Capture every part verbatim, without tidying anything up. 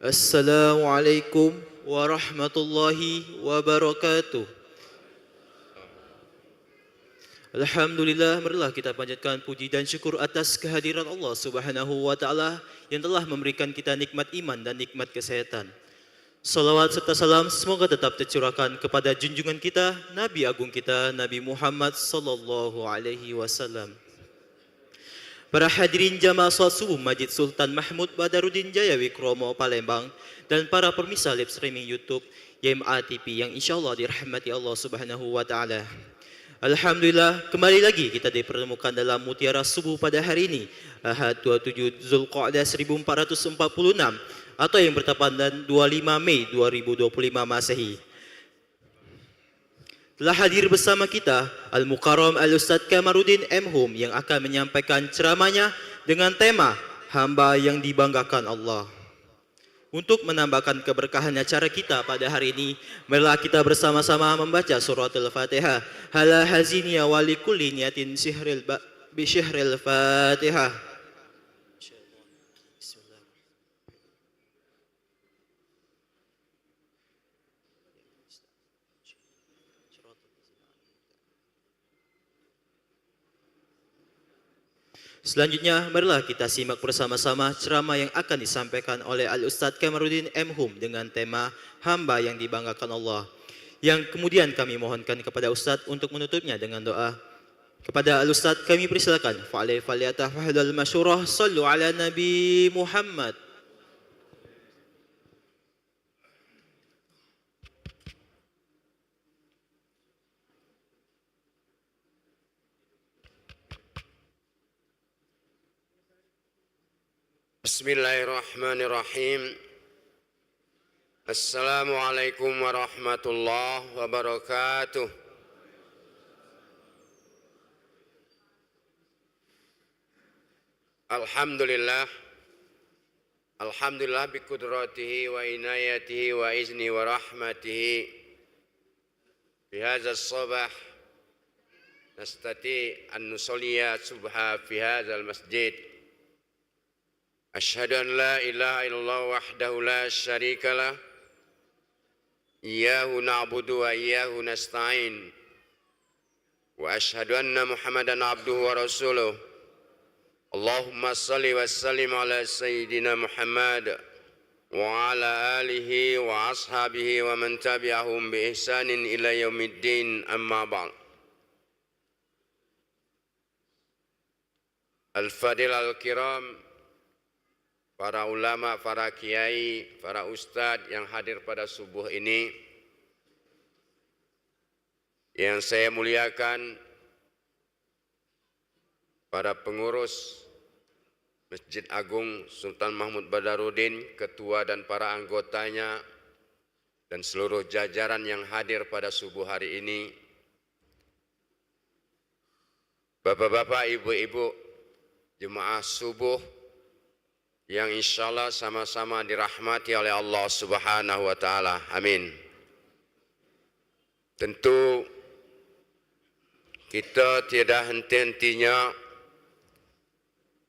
Assalamualaikum warahmatullahi wabarakatuh. Alhamdulillah, marilah kita panjatkan puji dan syukur atas kehadiran Allah Subhanahu wa Ta'ala yang telah memberikan kita nikmat iman dan nikmat kesehatan. Salawat serta salam semoga tetap tercurahkan kepada junjungan kita, Nabi Agung kita, Nabi Muhammad sallallahu alaihi wasallam. Para hadirin jamaah salat subuh Masjid Sultan Mahmud Badaruddin Jaya Wikromo Palembang dan para pemirsa live streaming YouTube Y M A T V yang insyaallah dirahmati Allah Subhanahu wa Ta'ala. Alhamdulillah, kembali lagi kita dipertemukan dalam Mutiara Subuh pada hari ini, Ahad dua puluh tujuh Zulqa'dah seribu empat ratus empat puluh enam atau yang bertepatan dua puluh lima Mei dua ribu dua puluh lima Masehi. Telah hadir bersama kita Al-Mukarram Al-Ustaz Kamarudin M Hum yang akan menyampaikan ceramahnya dengan tema Hamba yang Dibanggakan Allah. Untuk menambahkan keberkahan acara kita pada hari ini, marilah kita bersama-sama membaca Suratul Fatihah. Ala haziniya wa likulli niyatin sihril ba-, bisyihril Fatihah. Selanjutnya, marilah kita simak bersama-sama ceramah yang akan disampaikan oleh Al-Ustaz Kamarudin M Hum dengan tema Hamba yang Dibanggakan Allah, yang kemudian kami mohonkan kepada Ustaz untuk menutupnya dengan doa. Kepada Al-Ustaz kami persilakan. Fa'alai falyatafadhal masyurah, sallu ala Nabi Muhammad. Bismillahirrahmanirrahim. Assalamualaikum warahmatullahi wabarakatuh. Alhamdulillah. Alhamdulillah bi qudratihi wa inayatihi wa izni wa rahmatihi. Fi hadzal sabah nastati an nusalliya subha fi hadzal masjid. Asyhadu an la ilaha illallah wahdahu la syarikalah. Iyyahu na'budu wa iyyahu nasta'in. Wa asyhadu anna Muhammadan abduhu wa rasuluh. Allahumma salli wa sallim ala sayyidina Muhammad wa ala alihi wa ashabihi wa man tabi'ahum bi ihsanin ila yaumiddin, amma ba'd. Al-Fadil Al-Kiram, para ulama, para kiai, para ustadz yang hadir pada subuh ini, yang saya muliakan, para pengurus Masjid Agung Sultan Mahmud Badarudin, ketua dan para anggotanya, dan seluruh jajaran yang hadir pada subuh hari ini, bapak-bapak, ibu-ibu, jemaah subuh yang insyaallah sama-sama dirahmati oleh Allah Subhanahu wa Ta'ala. Amin. Tentu kita tiada henti-hentinya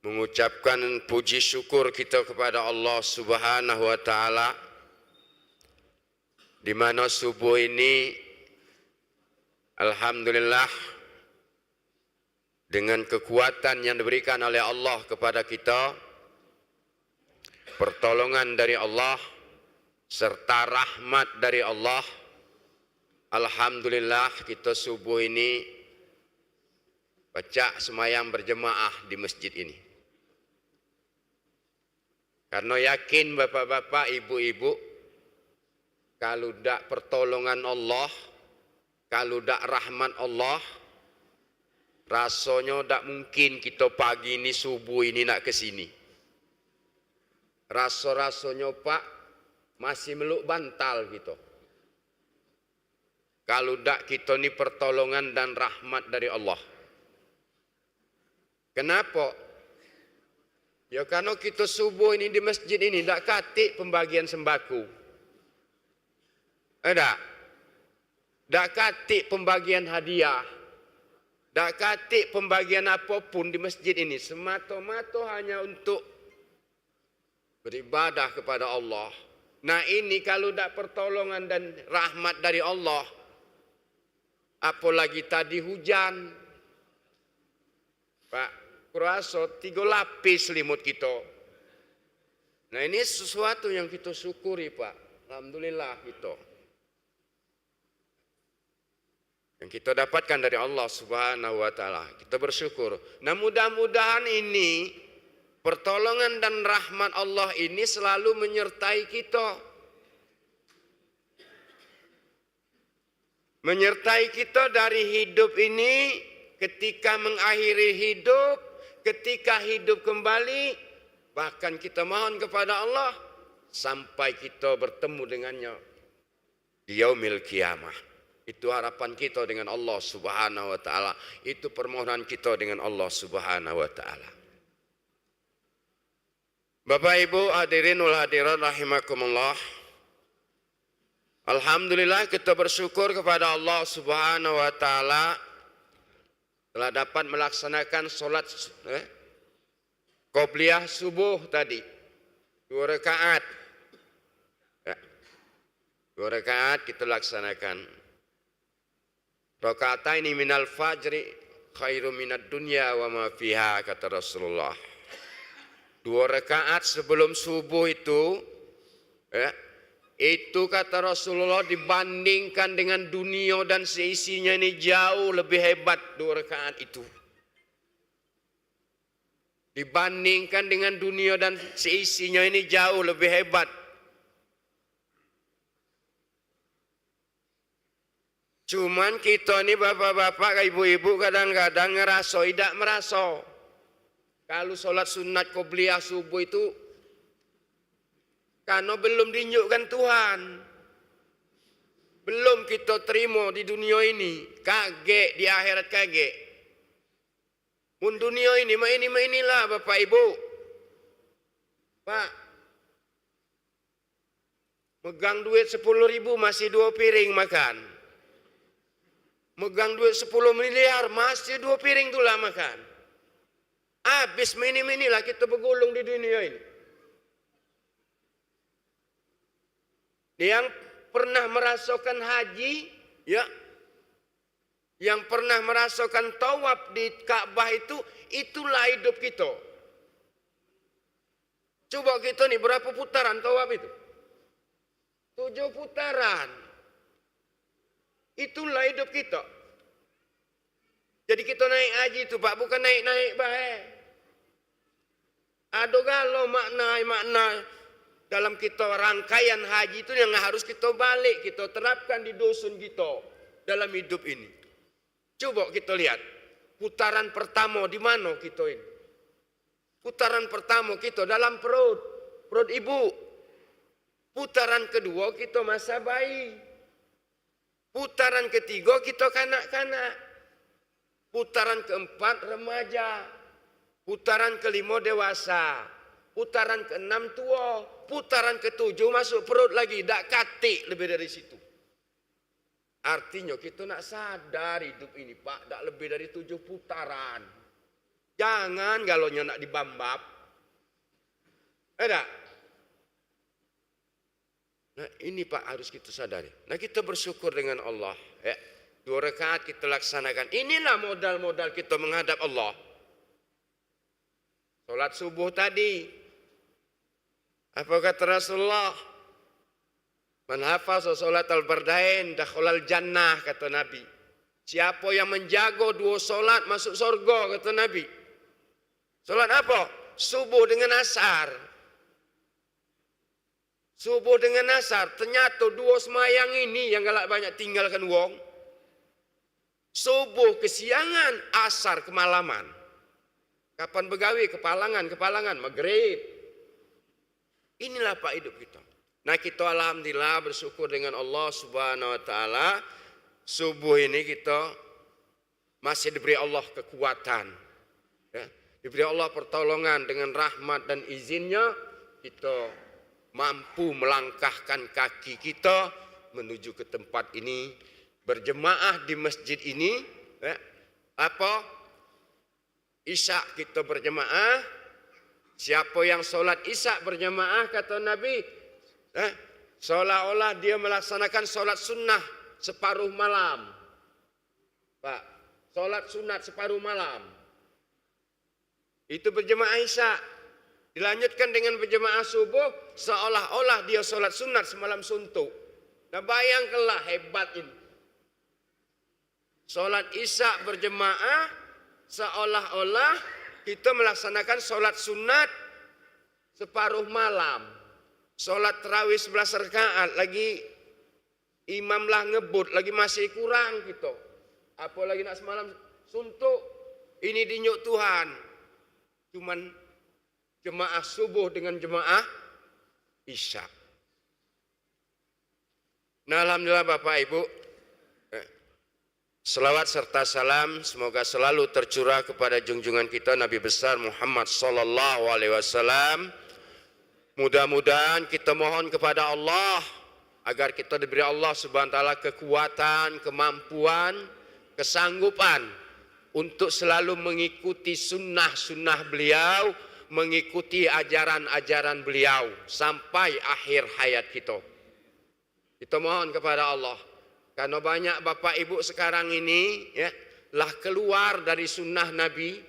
mengucapkan puji syukur kita kepada Allah Subhanahu wa Ta'ala, di mana subuh ini, alhamdulillah, dengan kekuatan yang diberikan oleh Allah kepada kita, pertolongan dari Allah, serta rahmat dari Allah, alhamdulillah, kita subuh ini pacak semayang berjemaah di masjid ini. Karena yakin bapak-bapak, ibu-ibu, kalu dak pertolongan Allah, kalu dak rahmat Allah, rasonyo dak mungkin kito pagi ni, subuh ini nak ke sini. Raso-rasonyo, Pak, masih meluk bantal kito. Kalu dak kito ni pertolongan dan rahmat dari Allah. Kenapo? Ya, karena kita subuh ini di masjid ini dak katik pembagian sembako. Eh, dak. Dak katik pembagian hadiah. Dak katik pembagian apapun di masjid ini. Semata-mata hanya untuk beribadah kepada Allah, Nah, ini kalu dak pertolongan dan rahmat dari Allah, apolagi tadi hujan, Pak, kuraso tigo lapis selimut kito. Nah, ini sesuatu yang kito syukuri, Pak. Alhamdulillah kito. Yang kita dapatkan dari Allah Subhanahu wa Ta'ala. Kita bersyukur. Nah, mudah-mudahan ini pertolongan dan rahmat Allah ini selalu menyertai kita. Menyertai kita dari hidup ini, ketika mengakhiri hidup, ketika hidup kembali, bahkan kita mohon kepada Allah sampai kita bertemu dengannya di yaumil qiyamah. Itu harapan kita dengan Allah Subhanahu wa Ta'ala. Itu permohonan kita dengan Allah Subhanahu wa Ta'ala. Bapak Ibu hadirin wal hadirat rahimakumullah. Alhamdulillah, kita bersyukur kepada Allah Subhanahu wa Ta'ala telah dapat melaksanakan sholat, eh, qobliyah subuh tadi, dua rakaat. Ya. Dua rakaat kita laksanakan. "Rakaataini minal fajri khairu minad dunya wa ma fiha," kata Rasulullah. Dua rakaat sebelum subuh itu, ya, itu kata Rasulullah dibandingkan dengan dunia dan seisinya ini jauh lebih hebat dua rakaat itu. Dibandingkan dengan dunia dan seisinya ini jauh lebih hebat. Cuman kita ni bapak-bapak, ibu-ibu kadang-kadang ngeraso idak meraso. Kalu sholat sunat qobliyah subuh itu, karena belum ditunjukkan Tuhan. Belum kita terima di dunia ini. Kagek, di akhirat kagek. Mun dunia ini, mak ini, mak inilah, Bapak Ibu. Pak, megang duit sepuluh ribu masih dua piring makan. Megang duit sepuluh miliar masih dua piring tulah makan. Habis mak ini, mak inilah kita begulung di dunia ini. Yang pernah merasakan haji, ya, yang pernah merasakan tawaf di Ka'bah itu, itulah hidup kita. Coba kita ni berapa putaran tawaf itu? Tujuh putaran. Itulah hidup kita. Jadi kita naik haji tu, Pak, bukan naik-naik bae. Ado galo makna-makna dalam kita rangkaian haji tu yang harus kita balik, kita terapkan di dusun kita dalam hidup ini. Coba kita lihat, putaran pertama di mana kita ini? Putaran pertama kita dalam perut, perut ibu. Putaran kedua kita masa bayi. Putaran ketiga kita kanak-kanak. Putaran keempat remaja. Putaran kelima dewasa. Putaran keenam tua. Putaran ketujuh masuk perut lagi. Dak katik lebih dari situ. Artinya kita nak sadar hidup ini, Pak, dak lebih dari tujuh putaran. Jangan galonya nak dibambap. Eh, dak? Nah, ini, Pak, harus kita sadari. Nah, kita bersyukur dengan Allah, ya. Dua rakaat kita laksanakan. Inilah modal-modal kita menghadap Allah. Salat subuh tadi. Apa kata Rasulullah? "Man hafaza salat al-bardain dakhalal jannah," kata Nabi. Siapa yang menjaga dua salat masuk surga, kata Nabi. Salat apa? Subuh dengan asar. Subuh dengan asar, ternyata dua semayang ini yang galak banyak tinggalkan wong. Subuh kesiangan, asar kemalaman. Kapan begawe? Kepalangan, kepalangan, maghrib. Inilah, Pak, hidup kita. Nah, kita alhamdulillah bersyukur dengan Allah Subhanahu wa Ta'ala. Subuh ini kita masih diberi Allah kekuatan, ya, diberi Allah pertolongan dengan rahmat dan izinnya, kita mampu melangkahkan kaki kita menuju ke tempat ini, berjemaah di masjid ini, ya. Apa? Isya kita berjemaah. Siapa yang solat Isya berjemaah, kata Nabi, eh, Seolah-olah dia melaksanakan sholat sunnah separuh malam. Pak, sholat sunat separuh malam. Itu berjemaah Isya. Dilanjutkan dengan berjemaah subuh, seolah-olah dia sholat sunat semalam suntuk. Nah, bayangkanlah hebat ini. Sholat Isya berjemaah, seolah-olah kita melaksanakan sholat sunat separuh malam. Sholat tarawih sebelas rakaat, lagi imam lah ngebut, lagi masih kurang kita. Apalagi nak semalam suntuk, ini dinjuk Tuhan. Cuman jemaah subuh dengan jemaah Isya. Nah, alhamdulillah, Bapak Ibu, eh, selawat serta salam semoga selalu tercurah kepada junjungan kita Nabi besar Muhammad sallallahu alaihi wasallam. Mudah-mudahan kita mohon kepada Allah agar kita diberi Allah Subhanahu wa taala kekuatan, kemampuan, kesanggupan untuk selalu mengikuti sunnah-sunnah beliau, mengikuti ajaran-ajaran beliau sampai akhir hayat kita. Kita mohon kepada Allah. Karena banyak bapak ibu sekarang ini, ya, lah keluar dari sunnah Nabi,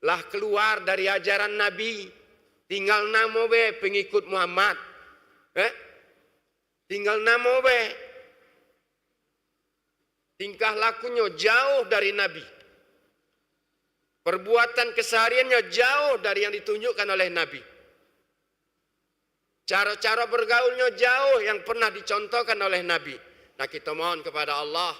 lah keluar dari ajaran Nabi, tinggal namo be pengikut Muhammad. Eh? Tinggal namo be. Tingkah lakunyo jauh dari Nabi. Perbuatan kesehariannya jauh dari yang ditunjukkan oleh Nabi. Cara-cara bergaulnya jauh yang pernah dicontohkan oleh Nabi. Nah, kita mohon kepada Allah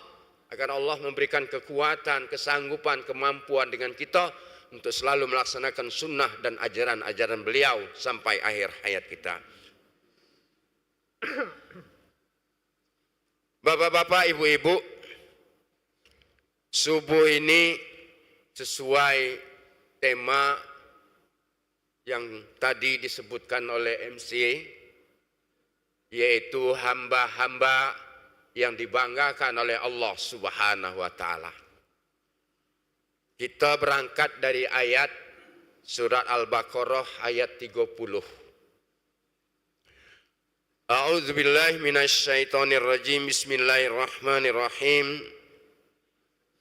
agar Allah memberikan kekuatan, kesanggupan, kemampuan dengan kita untuk selalu melaksanakan sunnah dan ajaran-ajaran beliau sampai akhir hayat kita. Bapak-bapak, ibu-ibu, subuh ini sesuai tema yang tadi disebutkan oleh M C, yaitu hamba-hamba yang dibanggakan oleh Allah Subhanahu wa taala. Kita berangkat dari ayat surat Al-Baqarah ayat tiga puluh. A'udzubillahi minasyaitonirrajim. Bismillahirrahmanirrahim.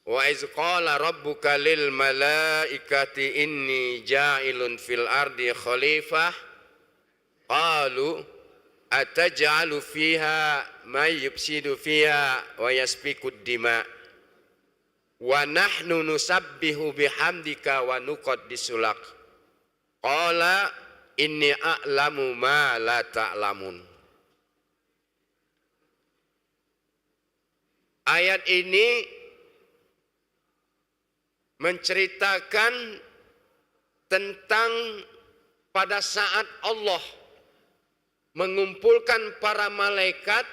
Wa iz qala rabbuka lil malaikati inni ja'ilun fil ardi khalifah. Qalu ataj'alu fiha may yufsidu fiha wa yasfikud dima. Wa nahnu nusabbihu bihamdika wa nuqaddisu lak. Qala inni a'lamu ma la ta'lamun. Ayat ini menceritakan tentang pada saat Allah mengumpulkan para malaikat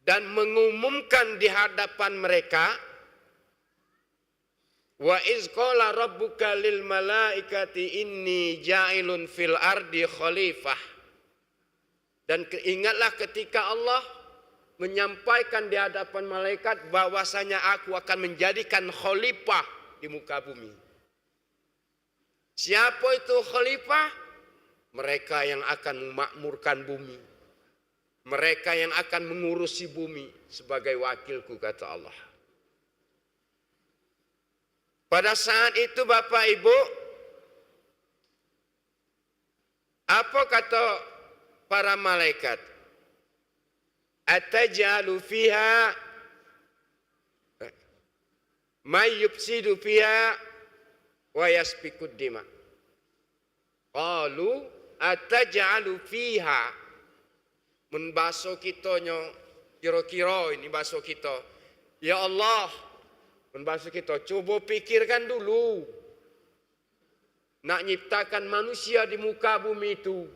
dan mengumumkan di hadapan mereka, "Wa iz qala rabbuka lil malaikati inni ja'ilun fil ardi khalifah." Dan ke-, ingatlah ketika Allah menyampaikan di hadapan malaikat bahwasanya Aku akan menjadikan khalifah di muka bumi. Siapa itu khalifah? Mereka yang akan memakmurkan bumi. Mereka yang akan mengurusi bumi sebagai wakilku, kata Allah. Pada saat itu, Bapak Ibu, apa kata para malaikat? "Ataj'alu fiha may yufsidu fiha wa yasfikud dima." Qalu ataj'alu fiha. Mun baso kitonyo, kiro-kiro ini baso kito. Ya Allah, mun baso kito, cubo pikirkan dulu. Nak nyiptakan manusia di muka bumi itu.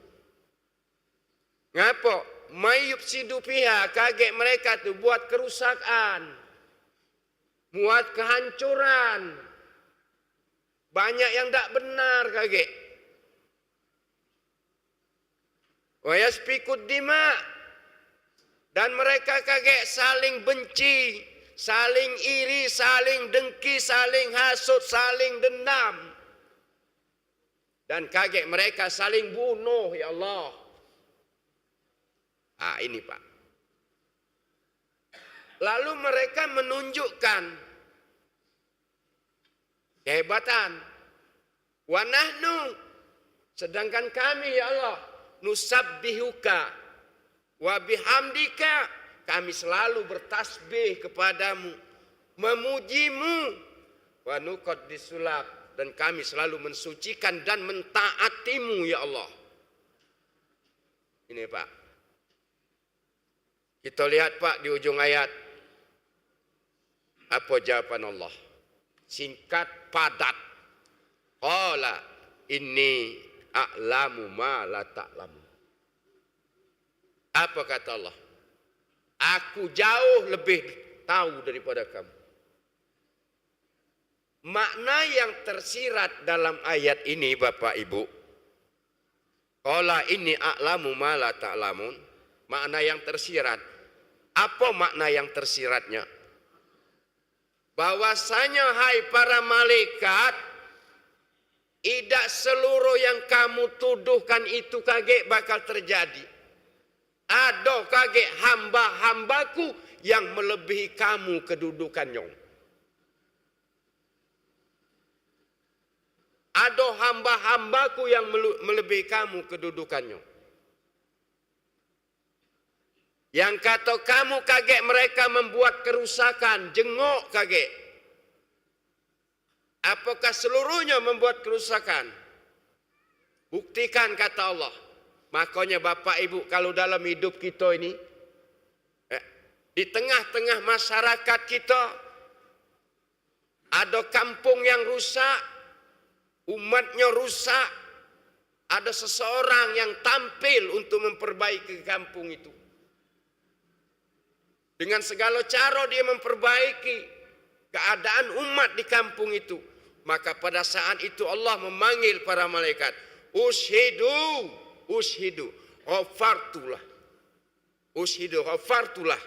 Ngapo? May yufsidu fiha, kagek mereka tu buat kerusakan, buat kehancuran. Banyak yang dak benar kagek. Wa yasfikud dima, dan mereka kagek saling benci, saling iri, saling dengki, saling hasut, saling dendam. Dan kagek mereka saling bunuh, ya Allah. Ah, ini, Pak. Lalu mereka menunjukkan kehebatan. "Wa nahnu," sedangkan kami, ya Allah, "nusabbihuka wa bihamdika," kami selalu bertasbih kepadamu, memujimu, "wa nuqaddisulak," dan kami selalu mensucikan dan mentaatimu, ya Allah. Ini, Pak. Kita lihat, Pak, di ujung ayat. Apa jawaban Allah? Singkat, padat. "Qala inni a'lamu ma la ta'lamun." Apa kata Allah? "Aku jauh lebih tahu daripada kamu." Makna yang tersirat dalam ayat ini, Bapak Ibu, "Qala inni a'lamu ma la ta'lamun," makna yang tersirat. Apa makna yang tersiratnya? Bahwasanya, hai para malaikat, idak seluruh yang kamu tuduhkan itu kagek bakal terjadi. Ada kagek hamba-hambaku yang melebihi kamu kedudukannyo. Ada hamba-hambaku yang melu-, melebihi kamu kedudukannyo. Yang kata kamu kagek mereka membuat kerusakan, jengok kagek. Apakah seluruhnya membuat kerusakan? Buktikan, kata Allah. Makanya, Bapak Ibu, kalau dalam hidup kita ini, eh, di tengah-tengah masyarakat kita, ada kampung yang rusak, umatnya rusak, ada seseorang yang tampil untuk memperbaiki kampung itu. Dengan segala cara dia memperbaiki keadaan umat di kampung itu. Maka pada saat itu Allah memanggil para malaikat, "Ushidu, ushidu, ghafartulah. Ushidu, ghafartulah."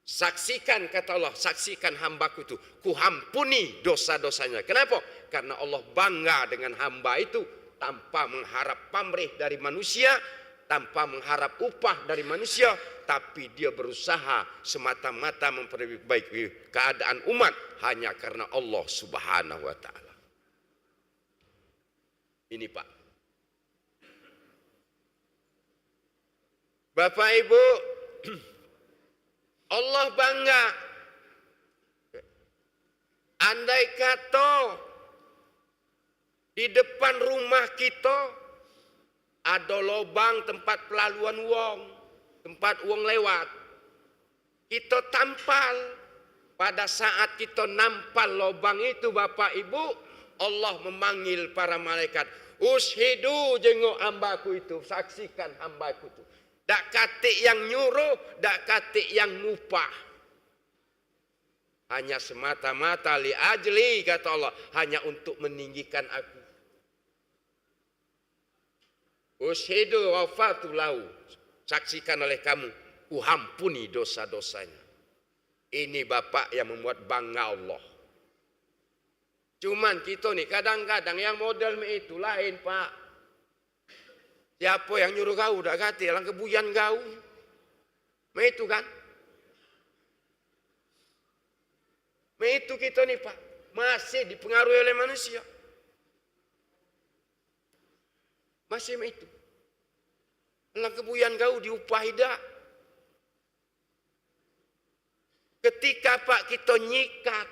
Saksikan, kata Allah, saksikan hambaku itu, kuhampuni dosa-dosanya. Kenapa? Karena Allah bangga dengan hamba itu, tanpa mengharap pamrih dari manusia, tanpa mengharap upah dari manusia, tapi dia berusaha semata-mata memperbaiki keadaan umat hanya karena Allah Subhanahu wa Ta'ala. Ini, Pak. Bapak Ibu, Allah bangga. Andai kata di depan rumah kita ada lobang tempat pelaluan wong, tempat wong lewat. Kita tampal. Pada saat kita nampal lobang itu, Bapak Ibu, Allah memanggil para malaikat. "Ushidu, jengok hambaku itu, saksikan hambaku itu." Dak katik yang nyuruh, dak katik yang ngupah. Hanya semata-mata li ajli, kata Allah, hanya untuk meninggikan aku. "Ushidu ghafartu lahu," saksikan oleh kamu, kuhampuni dosa-dosanya. Ini, Bapak, yang membuat bangga Allah. Cuman kita ni kadang-kadang yang model me itu lain, Pak. Siapa yang nyuruh kau dak katik, lang kebuyan kau. Me itu kan? Me itu kita ni, Pak. Masih dipengaruhi oleh manusia. Masih me itu. Lang kebuyan kau diupahi dak? Ketika, Pak, kita nyikat,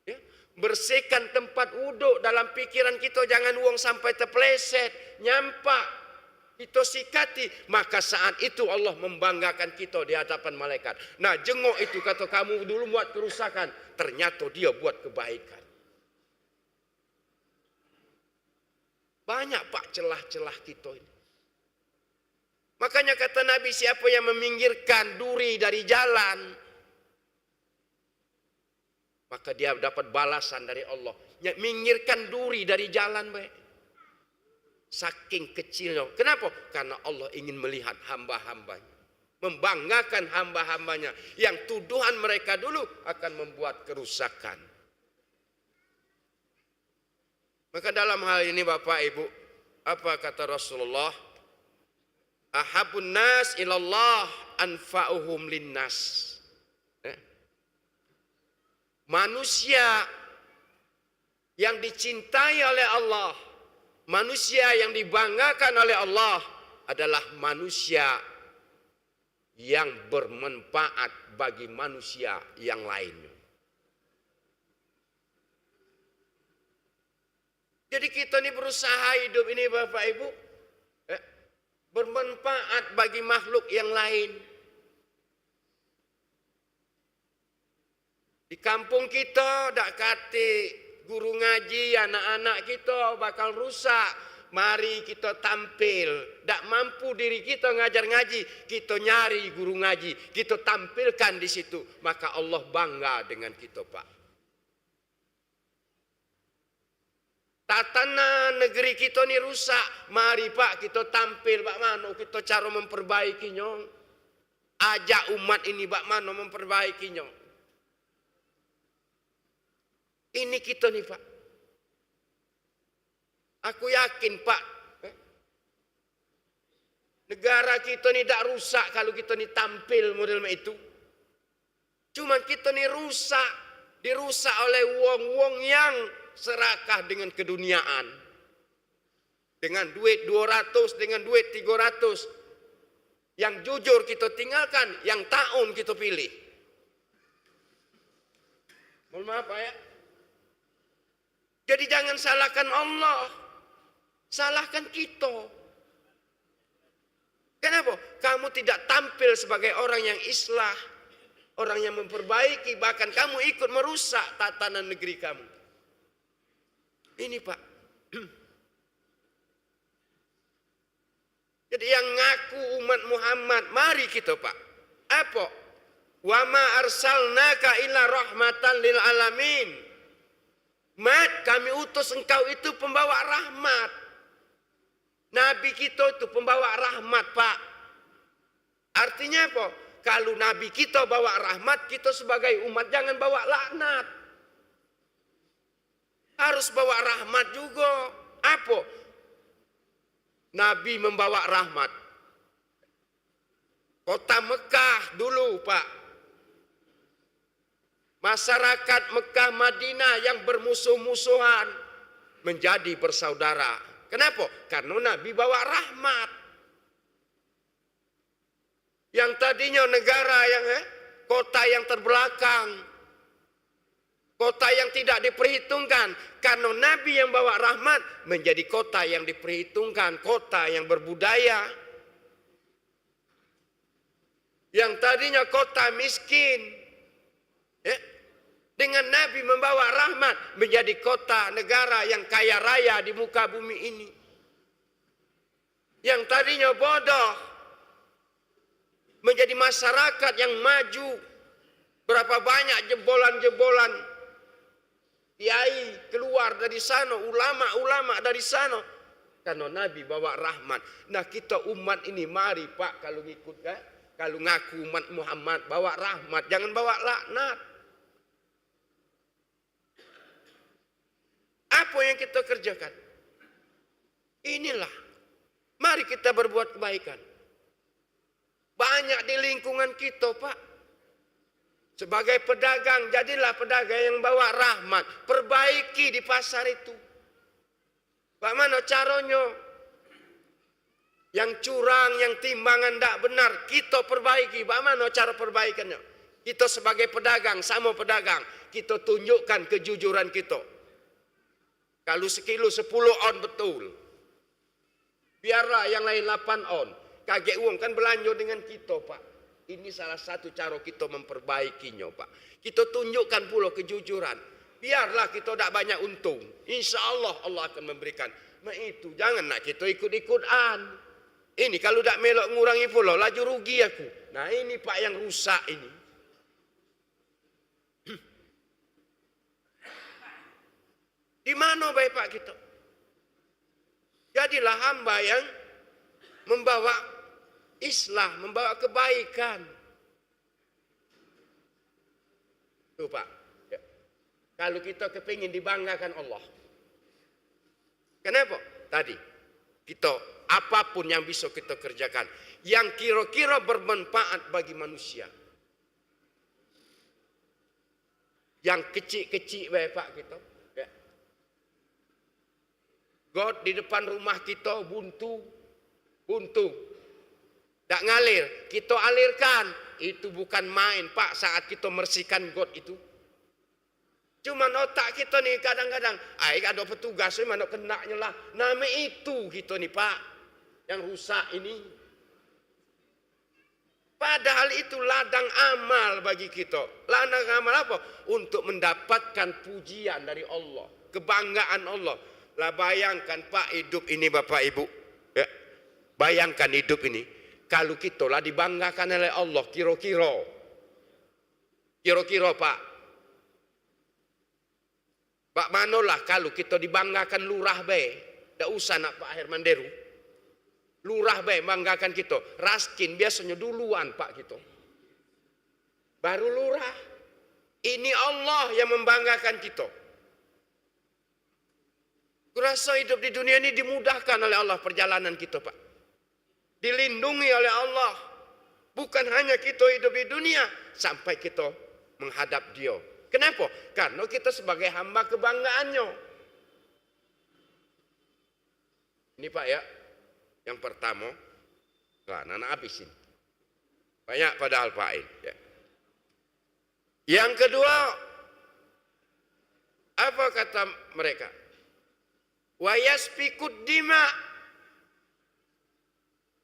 ya, bersihkan tempat wuduk dalam pikiran kita, jangan wong sampai tepleset, nyampak, kita sikati, maka saat itu Allah membanggakan kita di hadapan malaikat. Nah, jengok itu, kata kamu dulu buat kerusakan, ternyata dia buat kebaikan. Banyak, Pak, celah-celah kita ini. Makanya kata Nabi, siapa yang meminggirkan duri dari jalan, maka dia dapat balasan dari Allah. Nya, minggirkan duri dari jalan bae. Saking kecilnya. Kenapa? Karena Allah ingin melihat hamba-hambanya. Membanggakan hamba-hambanya. Yang tuduhan mereka dulu akan membuat kerusakan. Maka dalam hal ini, Bapak Ibu, apa kata Rasulullah? "Ahabun nas ilallah anfa'uhum linnas." Eh? Manusia yang dicintai oleh Allah, manusia yang dibanggakan oleh Allah adalah manusia yang bermanfaat bagi manusia yang lain. Jadi kita ni berusaha hidup ini, Bapak Ibu, eh, bermanfaat bagi makhluk yang lain. Di kampung kita dak katik guru ngaji, anak-anak kita bakal rusak. Mari kita tampil. Dak mampu diri kita ngajar ngaji, kita nyari guru ngaji, kita tampilkan di situ. Maka Allah bangga dengan kita, Pak. Tatanan negeri kita ni rusak. Mari, Pak, kita tampil bak mano kita cara memperbaikinyo. Ajak umat ini bak mano memperbaikinyo. Ini kita ni, Pak. Aku yakin, Pak, eh, negara kita ni dak rusak kalau kita ni tampil model mak itu. Cuman kita ni rusak, dirusak oleh wong-wong yang serakah dengan keduniaan. Dengan duit dua ratus, dengan duit tiga ratus. Yang jujur kita tinggalkan, yang taun kita pilih. Mohon maaf, Pak, ya. Jadi jangan salahkan Allah, salahkan kita. Kenapa? Kamu tidak tampil sebagai orang yang islah, orang yang memperbaiki, bahkan kamu ikut merusak tatanan negeri kamu. Ini, Pak. Jadi yang ngaku umat Muhammad, mari kita, Pak. Apa? "Wa ma arsalnaka illa rahmatan lil alamin." Mat, kami utus engkau itu pembawa rahmat. Nabi kita itu pembawa rahmat, Pak. Artinya apa? Kalau Nabi kita bawa rahmat, kita sebagai umat jangan bawa laknat. Harus bawa rahmat juga. Apa? Nabi membawa rahmat. Kota Mekah dulu, Pak. Masyarakat Mekah Madinah yang bermusuh-musuhan menjadi bersaudara. Kenapa? Karena Nabi bawa rahmat. Yang tadinya negara yang, eh, kota yang terbelakang, kota yang tidak diperhitungkan, karena Nabi yang bawa rahmat menjadi kota yang diperhitungkan, kota yang berbudaya. Yang tadinya kota miskin, eh, dengan Nabi membawa rahmat menjadi kota negara yang kaya raya di muka bumi ini. Yang tadinya bodoh menjadi masyarakat yang maju. Berapa banyak jebolan-jebolan kiai keluar dari sana, ulama-ulama dari sana. Karena Nabi bawa rahmat. Nah, kita umat ini mari, Pak, kalau ngikut, kan? Kalau ngaku umat Muhammad, bawa rahmat, jangan bawa laknat. Apa yang kita kerjakan? Inilah. Mari kita berbuat kebaikan. Banyak di lingkungan kita, Pak. Sebagai pedagang, jadilah pedagang yang bawa rahmat. Perbaiki di pasar itu. Bagaimana caranya? Yang curang, yang timbangan ndak benar, kita perbaiki. Bagaimana cara perbaikannya? Kita sebagai pedagang, sama pedagang, kita tunjukkan kejujuran kita. Kalau sekilo sepuluh on betul. Biarlah yang lain lapan on. Kagek uang kan belanja dengan kita, Pak. Ini salah satu cara kita memperbaikinya, Pak. Kita tunjukkan pula kejujuran. Biarlah kita dak banyak untung. Insya Allah, Allah akan memberikan. Mak itu, jangan nak kita ikut-ikutan. Ini kalau dak melok ngurangi pula, laju rugi aku. Nah, ini, Pak, yang rusak ini. Di mana baik, Pak, kita? Jadilah hamba yang membawa islah, membawa kebaikan. Tuh, Pak. Ya. Kalau kita kepingin dibanggakan Allah. Kenapa? Tadi. Kito, apapun yang bisa kito kerjakan, yang kiro-kiro bermanfaat bagi manusia. Yang kecik-kecik bae, Pak, kito. Ya. Got di depan rumah kito buntu, buntu. Dak ngalir, kito alirkan. Itu bukan main, Pak, saat kito mersihkan got itu. Cuman otak kito ni kadang-kadang, "Ai, ado petugas, manuk kena nyelah." Name itu kito ni, Pak, yang rusak ini. Padahal itu ladang amal bagi kito. Ladang amal apa? Untuk mendapatkan pujian dari Allah, kebanggaan Allah. Lah, bayangkan, Pak, hidup ini, Bapak Ibu. Ya. Bayangkan hidup ini. Kalau kito lah dibanggakan oleh Allah, kiro-kiro. Kiro-kiro, Pak. Bak manolah kalu kito dibanggakan lurah bae, dak usah nak Pak Herman Deru. Lurah bae banggakan kito. Raskin biasonyo duluan, Pak, kito. Baru lurah. Ini Allah yang membanggakan kito. Kuraso hidup di dunia ini dimudahkan oleh Allah perjalanan kito, Pak. Dilindungi oleh Allah. Bukan hanya kito hidup di dunia, sampai kito menghadap Dio. Kenapa? Karena kito sebagai hamba kebanggaannya. Ini, Pak, ya, yang pertama, lah, anak habis ini. Banyak padahal, Pak, ini. Ya. Yang kedua, apa kata mereka? Wayas pikut dima.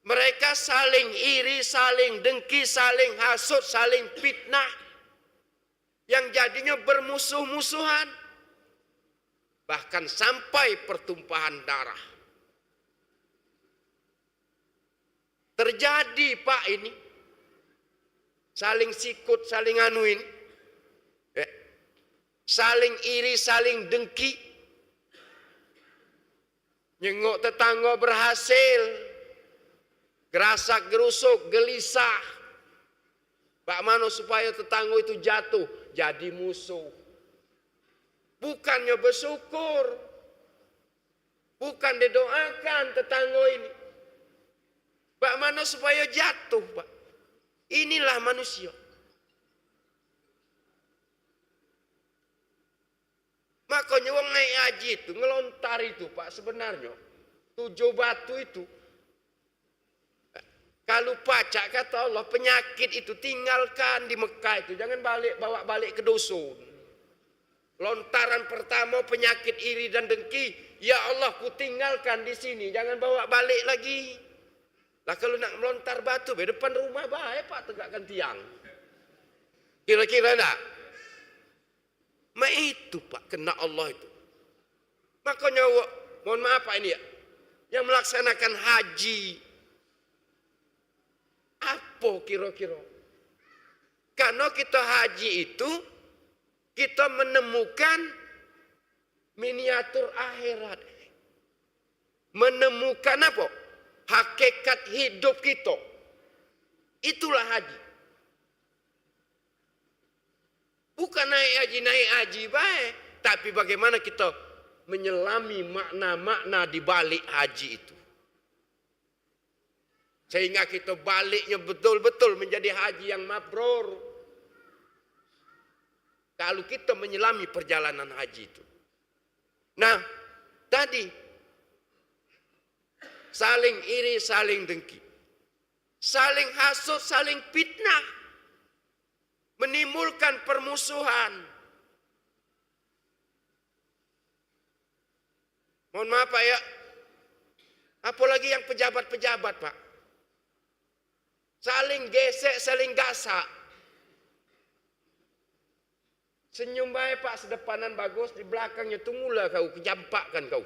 Mereka saling iri, saling dengki, saling hasut, saling fitnah. Yang jadinya bermusuh-musuhan. Bahkan sampai pertumpahan darah. Terjadi, Pak, ini. Saling sikut, saling anuin. Eh, saling iri, saling dengki. Nyengok tetanggo berhasil. Gerasak gerusuk, gelisah. Bak mano supayo tetanggo itu jatuh? Jadi musuh. Bukannya bersyukur. Bukan didoakan tetanggo ini. Bak mano supayo jatuh, Pak? Inilah manusia. Makonyo wong naik haji itu ngelontar itu, Pak, sebenarnyo tujuh batu itu. Kalu pacak, kata Allah, penyakit itu tinggalkan di Mekah itu, jangan balik, bawa balik ke dusun. Lontaran pertama penyakit iri dan dengki, ya Allah, ku tinggalkan di sini, jangan bawa balik lagi. Lah, kalu nak melontar batu, be depan rumah bae, Pak, tegakkan tiang. Kira-kira ndak? Mak itu, Pak, kena Allah itu. Makanya, wa-, mohon maaf, Pak, ini ya, yang melaksanakan haji, apa kira-kira? Karena kita haji itu, kita menemukan miniatur akhirat. Menemukan apa? Hakikat hidup kita. Itulah haji. Bukan naik haji, naik haji bae, tapi bagaimana kita menyelami makna-makna di balik haji itu. Sehingga kita baliknya betul-betul menjadi haji yang mabrur. Kalau kita menyelami perjalanan haji itu. Nah, tadi saling iri, saling dengki, saling hasut, saling fitnah, menimbulkan permusuhan. Mohon maaf, Pak, ya. Apalagi yang pejabat-pejabat, Pak. Saling gesek, saling gasak. Senyum bae, Pak, sedepanan bagus, di belakangnya tu mula kau, kejampakkan kau.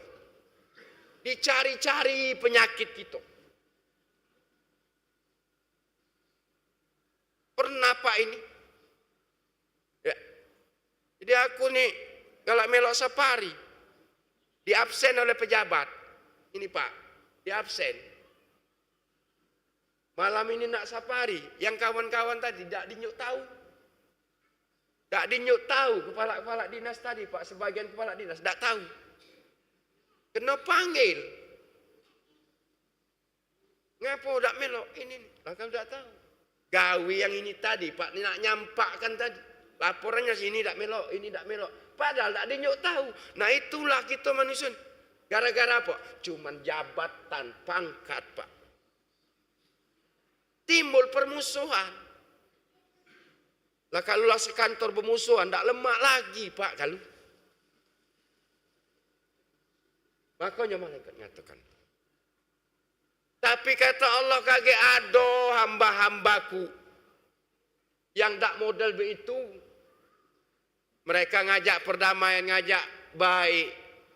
Dicari-cari penyakit kita. Pernah, Pak, ini. Ya. Jadi aku ni galak melok safari. Diabsen oleh pejabat. Ini, Pak, diabsen. Malam ini nak safari, yang kawan-kawan tadi dak dinjuk tahu. Dak dinjuk tahu kepala-kepala dinas tadi, Pak, sebagian kepala dinas dak tahu. Kena panggil. Ngapo dak melok ini? Lah, kalu dak tahu. Gawe yang ini tadi, Pak, ni nak nyampakkan tadi. Laporannya sini dak melok, ini dak melok. Padahal dak dinjuk tahu. Nah, itulah kita manusia ni. Gara-gara apa? Cuman jabatan, pangkat, Pak. Timbul permusuhan. Lah, kalu lah sekantor bermusuhan, dak lemak lagi, Pak, kalu. Makanya malaikat ngatakan, tapi kata Allah, kagek ado hamba-hambaku yang dak model beitu. Mereka ngajak perdamaian, ngajak baik.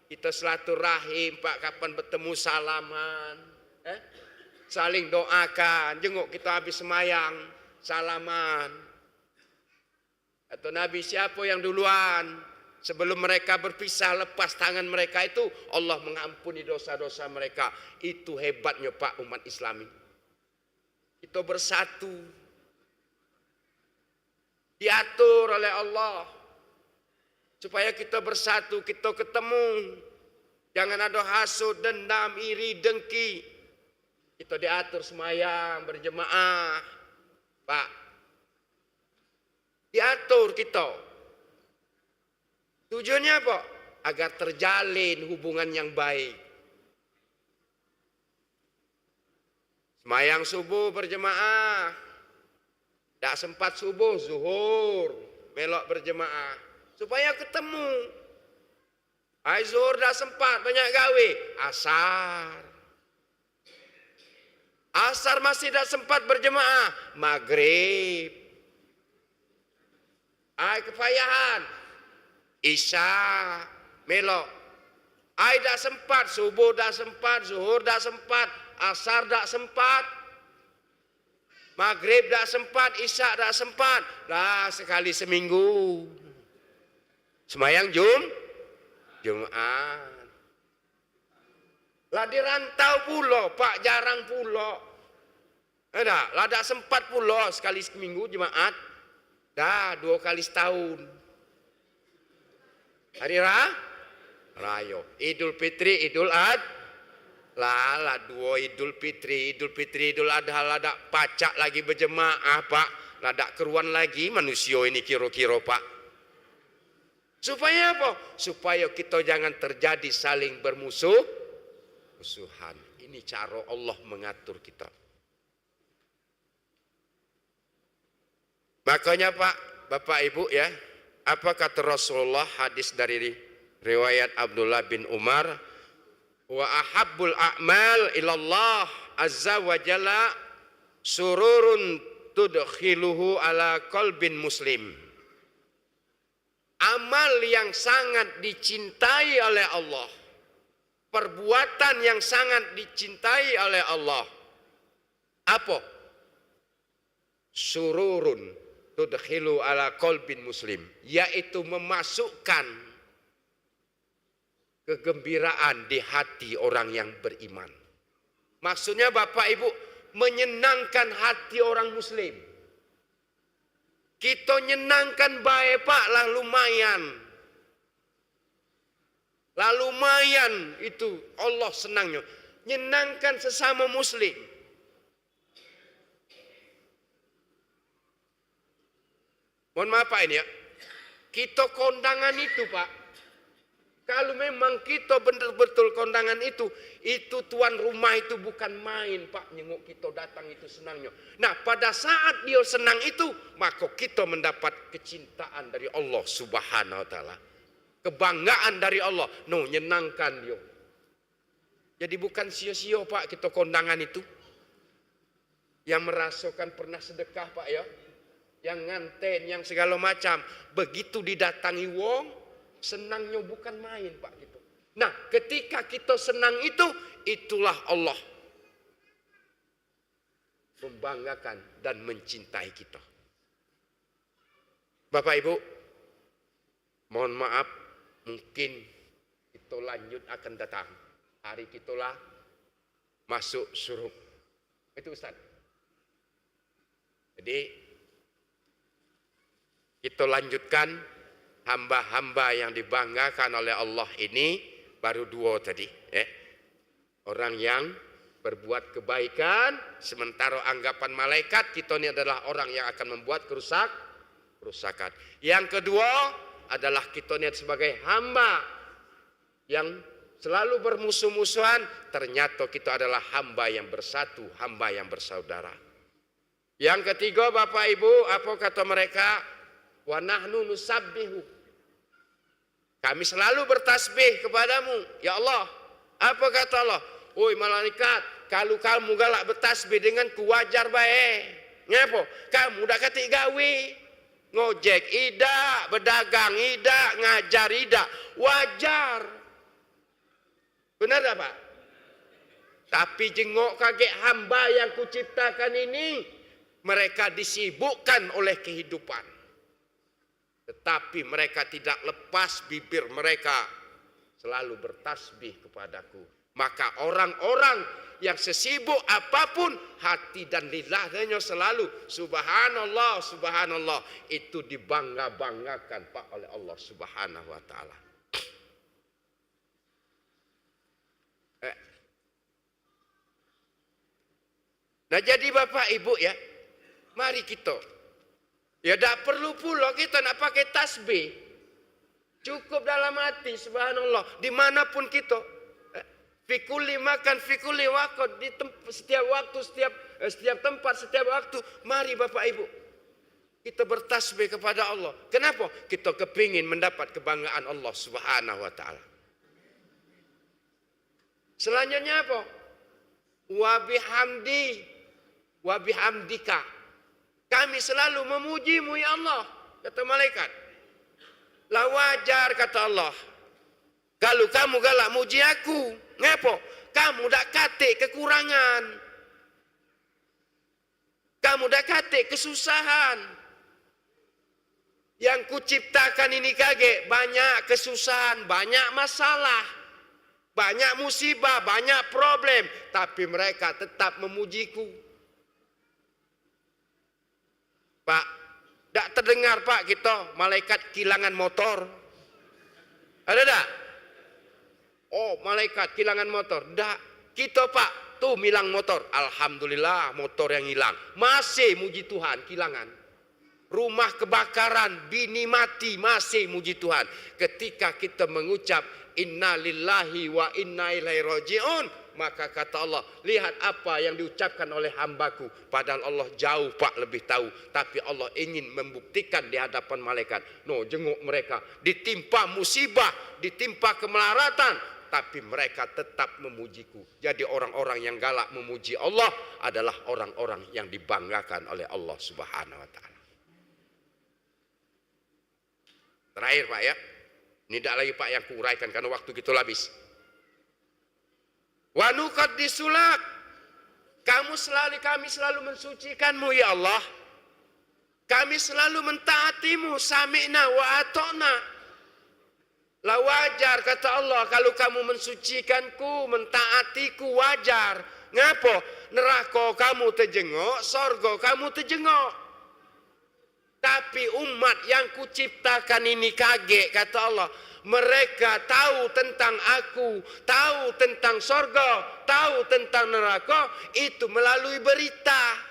Kita silaturahim, Pak, kapan bertemu salaman. Eh? Saling doakan. Jenguk kita habis semayang, salaman. Kata Nabi, siapa yang duluan? Sebelum mereka berpisah, lepas tangan mereka itu, Allah mengampuni dosa-dosa mereka. Itu hebatnya, Pak, umat Islam ini. Kita bersatu. Diatur oleh Allah. Supaya kita bersatu, kita ketemu. Jangan ada hasut, dendam, iri, dengki. Kita diatur semayang berjemaah. Pak, diatur kita. Tujuannya apa? Agar terjalin hubungan yang baik. Semayang subuh berjemaah. Dak sempat subuh, zuhur, melok berjemaah. Supaya ketemu. Ai, zuhur dak sempat, banyak gawe. Asar. Asar masih dak sempat berjemaah, maghrib. Ai, kepayahan, isya, melok. Ai, dak sempat, subuh dak sempat, zuhur dak sempat, asar dak sempat, maghrib dak sempat, isya dak sempat. Lah, sekali seminggu. Semayang Jum-, Jumat. Lah di rantau pulo, Pak, jarang pulo. Ada, lah dak sempat pulo sekali seminggu Jumat. Dah, dua kali setahun. Hari Ra-, Rayo. Idul Fitri, Idul Ad-, lah, lah dua Idul Fitri, Idul Fitri, Idul Adha, lah dak pacak lagi berjemaah, Pak. Lah dak keruan lagi manusia ini kiro-kiro, Pak. Supaya apa? Supaya kita jangan terjadi saling bermusuh, musuhan. Ini cara Allah mengatur kita. Makanya, Pak, Bapak Ibu, ya, apa kata Rasulullah, hadis dari ri-, riwayat Abdullah bin Umar, "Wa ahabbul a'mal ilallah azza wa jalla sururun tudkhiluhu ala qalbin muslim." Amal yang sangat dicintai oleh Allah, perbuatan yang sangat dicintai oleh Allah. Apa? Sururun tudkhilu ala qalbin muslim, yaitu memasukkan kegembiraan di hati orang yang beriman. Maksudnya, Bapak Ibu, menyenangkan hati orang muslim. Kita nyenangkan bae, Pak, lah lumayan. Lah lumayan itu Allah senangnya. Nyenangkan sesama muslim. Mohon maaf, Pak, ini ya. Kita kondangan itu, Pak. Kalau memang kita betul-betul kondangan itu, itu tuan rumah itu bukan main, Pak, nyenguk kita datang itu senangnya. Nah, pada saat dia senang itu, maka kita mendapat kecintaan dari Allah Subhanahu wa Ta'ala. Kebanggaan dari Allah. No, nyenangkan dia. Jadi, bukan sio-sio, Pak, kita kondangan itu. Yang merasakan pernah sedekah, Pak, ya. Yang nganten, yang segala macam. Begitu didatangi wong, senangnya bukan main, Pak, gitu. Nah, ketika kita senang itu, itulah Allah membanggakan dan mencintai kita. Bapak Ibu, mohon maaf, mungkin kita lanjut akan datang. Hari kita lah masuk suruk. Itu, Ustaz. Jadi, kita lanjutkan hamba-hamba yang dibanggakan oleh Allah ini, baru dua tadi, eh. Orang yang berbuat kebaikan, sementara anggapan malaikat kita ni adalah orang yang akan membuat kerusak, kerusakan. Yang kedua adalah kita ni sebagai hamba yang selalu bermusuh-musuhan, ternyata kita adalah hamba yang bersatu, hamba yang bersaudara. Yang ketiga, Bapak Ibu, apa kata mereka? "Wa nahnu nusabbihu." Kami selalu bertasbih kepadamu, ya Allah. Apa kata Allah? "Oi malaikat, kalau kamu galak bertasbih denganku, wajar bae." Ngapo? Kamu dak katik gawe. Ngojek idak, bedagang idak, ngajar idak. Wajar. Benar dak, Pak? Tapi jengok kagek hamba yang kuciptakan ini, mereka disibukkan oleh kehidupan. Tetapi mereka tidak lepas bibir mereka selalu bertasbih kepadaku. Maka orang-orang yang sesibuk apapun hati dan lidahnya selalu subhanallah, subhanallah, itu dibangga-banggakan, Pak, oleh Allah Subhanahu wa taala. Eh. Nah, jadi Bapak Ibu ya, mari kita. Ya, dak perlu pulo kita nak pakai tasbih. Cukup dalam hati, subhanallah, dimanapun kita. Eh, fi kulli makan, fi kulli waqt, di tem- setiap waktu, setiap eh, setiap tempat, setiap waktu. Mari Bapak Ibu, kita bertasbih kepada Allah. Kenapa? Kita kepingin mendapat kebanggaan Allah Subhanahu wa taala. Selanjutnya apa? "Wa bihamdi, wa bihamdika." Kami selalu memujimu, ya Allah, kata malaikat. Lah wajar, kata Allah, kalau kamu galak muji aku. Ngapo? Kamu dak katik kekurangan. Kamu dak katik kesusahan. Yang kuciptakan ini kagek banyak kesusahan, banyak masalah, banyak musibah, banyak problem, tapi mereka tetap memujiku. Pak, dak terdengar, Pak, kita malaikat kilangan motor. Ada dak? Oh, malaikat kilangan motor. Dak. Kita, Pak, tu milang motor. Alhamdulillah, motor yang hilang. Masih muji Tuhan, kilangan. Rumah kebakaran, bini mati, masih muji Tuhan. Ketika kita mengucap, "Inna lillahi wa inna ilaihi raji'un," maka kata Allah, "Lihat apa yang diucapkan oleh hambaku." Padahal Allah jauh, Pak, lebih tahu. Tapi Allah ingin membuktikan di hadapan malaikat. No, jenguk mereka. Ditimpa musibah, ditimpa kemelaratan. Tapi mereka tetap memujiku. Jadi orang-orang yang galak memuji Allah adalah orang-orang yang dibanggakan oleh Allah Subhanahu wa taala. Terakhir, Pak, ya. Ini dak lagi, Pak, yang kuuraikan karena waktu kita habis. "Wa nuqaddisulak." Kamu selalu, kami selalu mensucikanmu, ya Allah. Kami selalu mentaatimu, sami'na wa atokna. Lah wajar, kata Allah, kalau kamu mensucikanku, mentaatiku, wajar. Ngapo? Neraka kamu tejengok, sorga kamu tejengok. Tapi umat yang kuciptakan ini kagek, kata Allah. Mereka tahu tentang aku, tahu tentang sorga, tahu tentang neraka, itu melalui berita.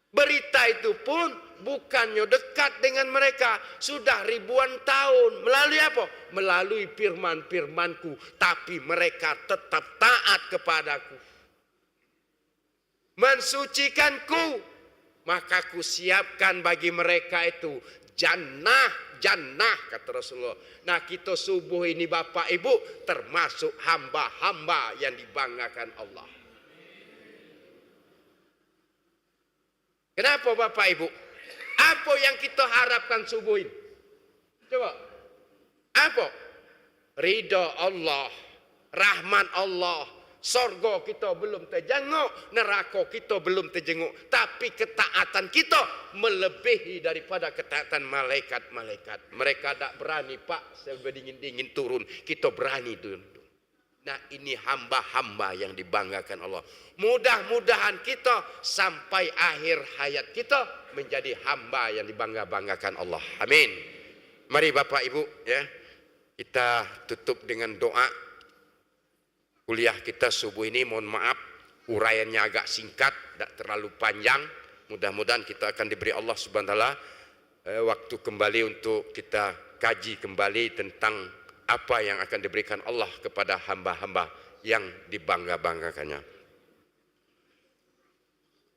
Berita itu pun bukannya dekat dengan mereka. Sudah ribuan tahun. Melalui apa? Melalui firman-firmanku. Tapi mereka tetap taat kepadaku. Mensucikanku, maka kusiapkan bagi mereka itu jannah, jannah, kata Rasulullah. Nah, kita subuh ini, Bapak Ibu, termasuk hamba-hamba yang dibanggakan Allah. Kenapa, Bapak Ibu? Apa yang kita harapkan subuh ini? Coba. Apa? Ridha Allah, rahmat Allah, sorga kita belum tejenguk, neraka kita belum tejenguk, tapi ketaatan kita melebihi daripada ketaatan malaikat-malaikat. Mereka dak berani, Pak, sebedingin-dingin turun, kita berani turun. Nah, ini hamba-hamba yang dibanggakan Allah. Mudah-mudahan kita sampai akhir hayat kita menjadi hamba yang dibangga-banggakan Allah. Amin. Mari Bapak Ibu, ya. Kita tutup dengan doa. Kuliah kita subuh ini, mohon maaf, uraiannya agak singkat, tidak terlalu panjang. Mudah-mudahan kita akan diberi Allah Subhanahu wa Taala, eh, waktu kembali untuk kita kaji kembali tentang apa yang akan diberikan Allah kepada hamba-hamba yang dibangga-banggakannya.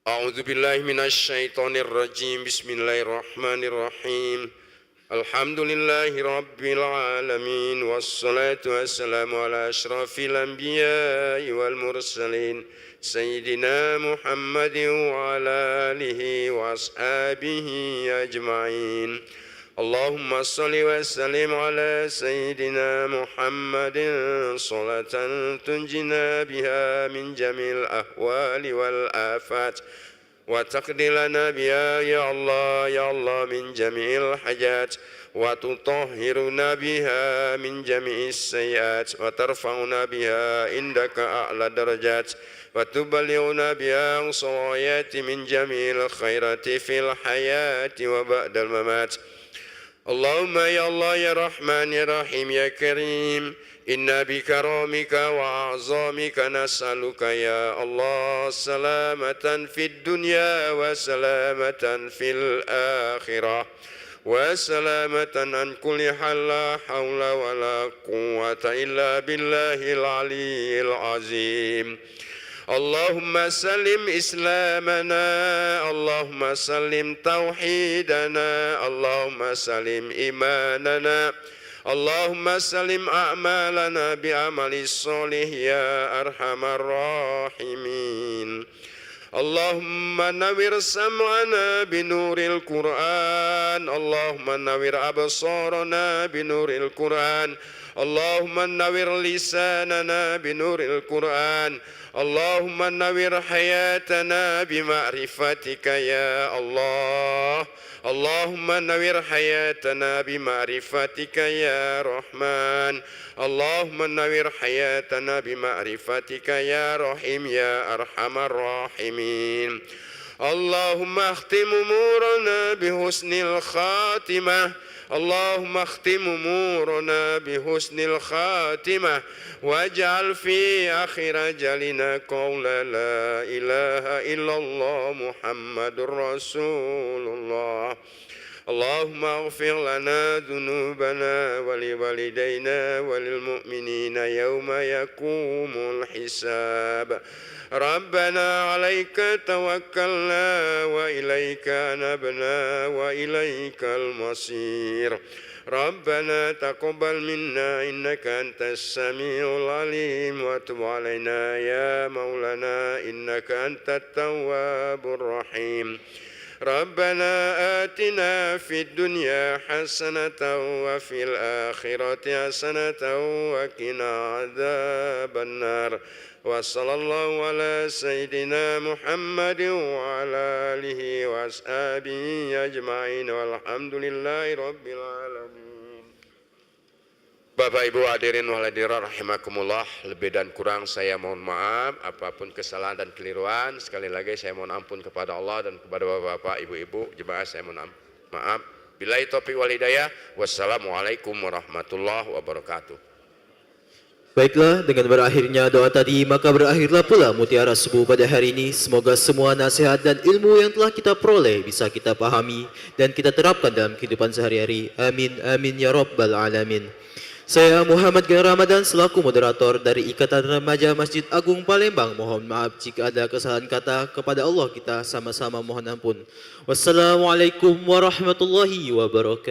A'udzubillahi minasyaitonirrajim. Bismillahirrahmanirrahim. Alhamdulillahi rabbil alamin. Wassalatu wassalamu ala asyrafil anbiya'i wal mursalin, Sayyidina Muhammadin wa ala alihi wa ashabihi ajma'in. Allahumma salli wa sallim ala Sayyidina Muhammadin, salatan tunjina biha min jamil ahwali wal afat, wa taqdi lana biha, ya Allah, ya Allah, min jami'il hajat, wa tutahhiruna biha min jami'is sayyiat, wa tarfa'una biha indaka a'la darajat, wa tuballighuna biha aqsal ghayati min jami'il khairati fil hayati wa ba'dal mamat. Allahumma ya Allah, ya Rahman, ya Rahim, ya Karim, inna bi karamika wa azamika nas'aluka ya Allah salamatan fid dunya wa salamatan fil akhirah wa salamatan an kulli hal, la haula wa la quwwata illa billahil aliyyil azim. Allahumma sallim islamana, Allahumma sallim tauhidana, Allahumma sallim imanana, Allahumma sallim a'malana bi amali sholih ya arhamar rahimin. Allahumma nawwir sam'ana bi nuril Qur'an, Allahumma nawwir absarana bi nuril Qur'an, Allahumma nawwir lisanana bi nuril Qur'an, Allahumma nawwir hayatana bi ma'rifatika ya Allah. Allahumma nawwir hayatana bi ma'rifatika ya Rahman. Allahumma nawwir hayatana bi ma'rifatika ya Rahim ya arhamar rahimin. Allahumma akhtim umurana bi husnil khatimah. Allahumma akhtim umurana bi husnil khatimah. Waj'al fi akhir ajalina qawla la ilaha illallah Muhammadur Rasulullah. Allahumma ighfir lana dzunubana wa liwalidaina wa lil mu'minina yauma yaqumul hisab. Rabbana 'alaika tawakkalna wa ilaika anabna wa ilaikal masir. Rabbana taqabbal minna innaka antas samiul alim wa tub 'alaina ya maulana innaka antat tawwabur rahim. Rabbana atina fid dunya hasanatan wa fil akhirati hasanatan wa qina adzabannar. Wa sallallahu ala sayyidina Muhammadin wa ala alihi wa ashabihi ajma'in. Walhamdulillahi rabbil alamin. Bapak Ibu hadirin wal hadirat rahimakumullah, lebih dan kurang saya mohon maaf, apapun kesalahan dan keliruan, sekali lagi saya mohon ampun kepada Allah dan kepada bapak-bapak, ibu-ibu, jemaah saya mohon am- maaf. Billahi taufiq wal hidayah. Wassalamualaikum warahmatullahi wabarakatuh. Baiklah, dengan berakhirnya doa tadi, maka berakhirlah pula Mutiara Subuh pada hari ini. Semoga semua nasihat dan ilmu yang telah kita peroleh bisa kita pahami dan kita terapkan dalam kehidupan sehari-hari. Amin, amin, ya rabbal alamin. Saya Muhammad Geng Ramadan selaku moderator dari Ikatan Remaja Masjid Agung Palembang. Mohon maaf jika ada kesalahan kata. Kepada Allah kita sama-sama mohon ampun. Wassalamualaikum warahmatullahi wabarakatuh.